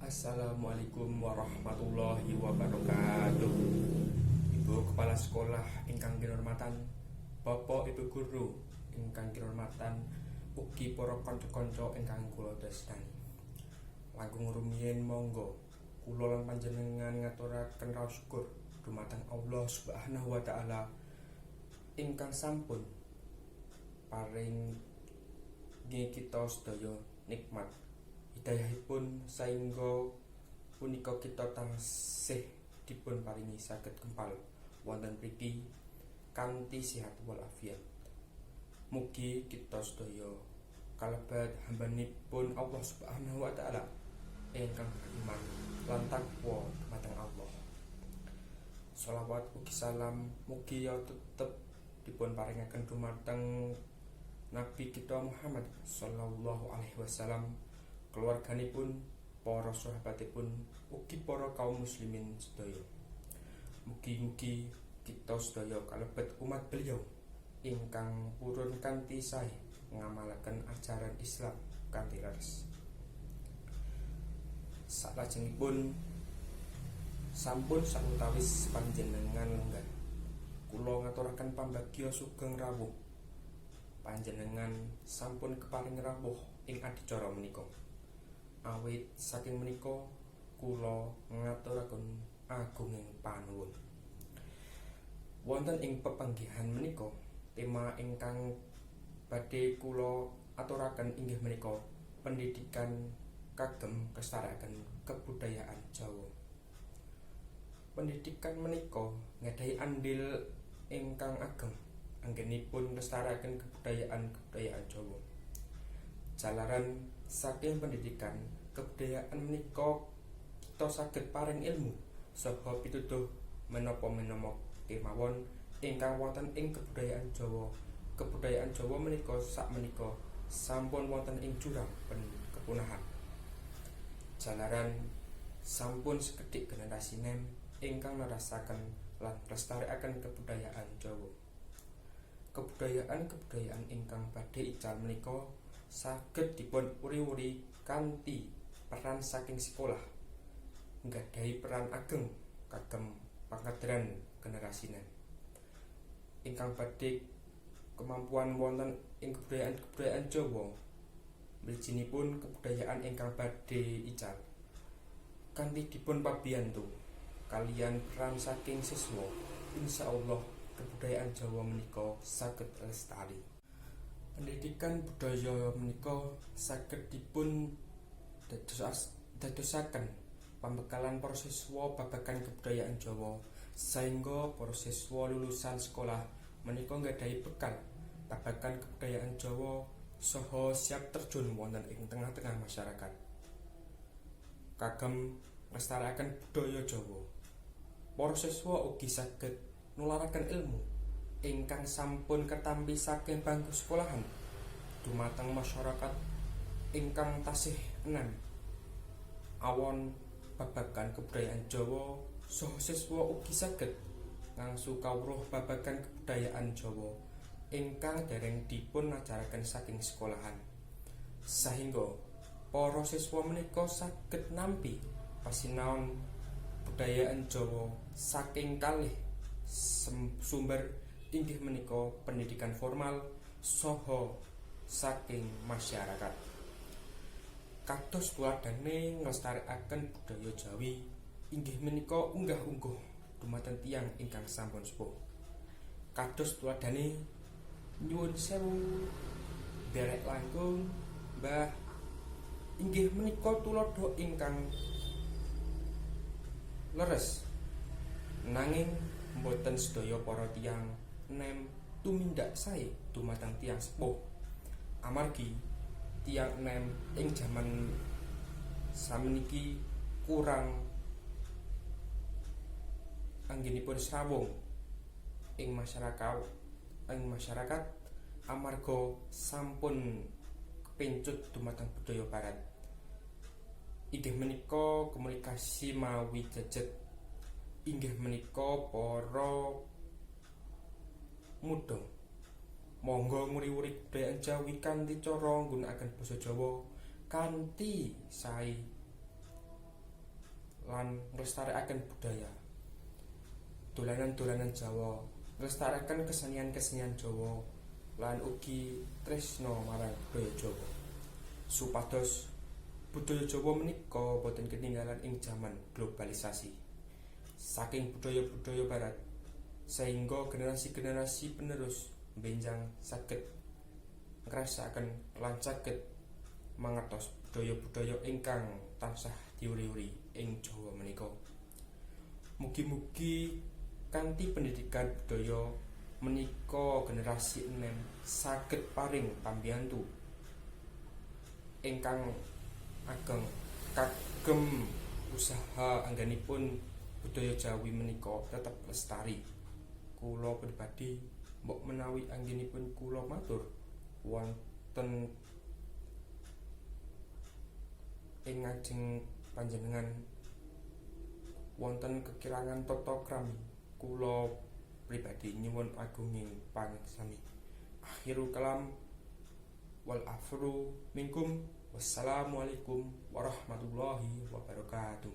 Assalamualaikum warahmatullahi wabarakatuh. Ibu Kepala Sekolah ingkang kinurmatan, Bapak Ibu guru ingkang kinurmatan, ugi para kanca-kanca ingkang kula tresnani. Langkung rumiyin monggo kula lan panjenengan ngaturaken raos syukur dumateng Allah Subhanahu wa taala ingkang sampun paring kita sedaya nikmat hidayahipun saengga punika kita tansih dipun paringi saged kempal wonten mriki kanthi sehat walafiat. Mugi kita sedaya kalebet hambanipun Allah Subhanahu wa taala ingkang beriman lan takwa dumateng Allah. Sholawat ugi salam mugi ya tetep dipun paringaken dumateng Nabi kita Muhammad sallallahu alaihi wasallam, keluarganipun, para sahabatipun, ugi para kaum muslimin sedaya. Mugi-mugi kita sedaya kalebet umat beliau ingkang purun kanthi sae ngamalaken ajaran Islam kanthi leres. Salajengipun, sampun sawetawis panjenengan lenggah. Kula ngaturaken pambagya sugeng rawuh. Panjenengan sampun keparing rawuh ing adicara menika. Awit saking menika kula ngaturaken agunging panuwun. Wonten ing pepanggihan menika, tema ingkang badhe kula aturaken inggih menika pendidikan kagem nglestarekaken kebudayaan Jawa. Pendidikan menika nggadahi andil ingkang ageng anggenipun nglestarekaken kebudayaan-kebudayaan Jawa. Jalaran saking pendidikan kebudayaan menika kita saged paring ilmu saha pituduh menapa menapa kemawon ingkang wonten ing kebudayaan Jawa. Kebudayaan Jawa menika sakmenika sampun wonten ing jurang kepunahan. Jalaran sampun sekedhik generasi nem ingkang nerasaken lan nglestarekaken kebudayaan Jawa. Kebudayaan-kebudayaan ingkang badhe ical menika saged dipun uri-uri kanthi peran saking sekolah nggadahi peran ageng kagem pangkaderan generasi nem. Ingkang badhe kemampuan wonten ing kebudayaan-kebudayaan Jawa, mlijinipun kebudayaan ingkang badhe ical. Kanthi dipun pabiyantu kaliyan peran saking siswa, insyaallah kebudayaan Jawa menika saged lestari. Pendidikan budaya menika saged dipun dadosaken pambekalan para siswa babagan kebudayaan Jawa saengga para siswa lulusan sekolah menika nggadahi bekal babagan kebudayaan Jawa saha siap terjun wonten ing tengah-tengah masyarakat kagem nglestarekaken budaya Jawa. Para siswa ugi saged nularaken ilmu ingkang sampun katampi saking bangku sekolahan dumateng masyarakat ingkang tasih enem awon babagan kebudayaan Jawa, saha siswa ugi saged ngangsu kawruh babagan kebudayaan Jawa ingkang dereng dipun ajaraken saking sekolahan, sahingga para siswa menika saged nampi pasinaon budayaan Jawa saking kalih sumber, inggih menika pendidikan formal saha saking masyarakat. Kados tuladhane nglestarekaken budaya Jawi inggih menika unggah-ungguh dumateng tiyang ingkang sampun sepuh. Kados tuladhane "Nyuwun sewu, nderek langkung, Mbah," inggih menika tuladha ingkang leres. Nanging boten sedaya para tiyang nem tumindak sae dumateng tiyang sepuh. Amargi tiyang nem ing jaman sameniki kurang anggenipun srawung ing masyarakat amarga sampun kepencut dumateng budaya barat. Inggih menika komunikasi mawi gadget. Inggih menika para muda, monggo nguri-uri kebudayaan Jawi kanthi cara nggunakaken basa Jawa kanthi sae. lan nglestarekaken budaya, dolanan-dolanan Jawa, nglestarekaken kesenian-kesenian Jawa lan ugi tresna marang budaya Jawa, supados budaya Jawa menika boten ketinggalan ing jaman globalisasi saking budaya-budaya barat, sehingga generasi-generasi penerus benjang saged ngrasakaken lan saged mangertos budaya-budaya ingkang tansah diuri-uri ing Jawa menika. Mugi-mugi kanthi pendidikan budaya menika generasi enem saged paring pambiyantu ingkang ageng kagem usaha anggenipun budaya Jawi menika tetep lestari. Kula pribadi, mbok menawi anggenipun kula matur wonten ing ngajeng panjenengan wonten kekirangan tata krami, kula pribadi nyuwun agunging pangaksami. Akhirul kalam wal afwu minkum. Wassalamualaikum warahmatullahi wabarakatuh.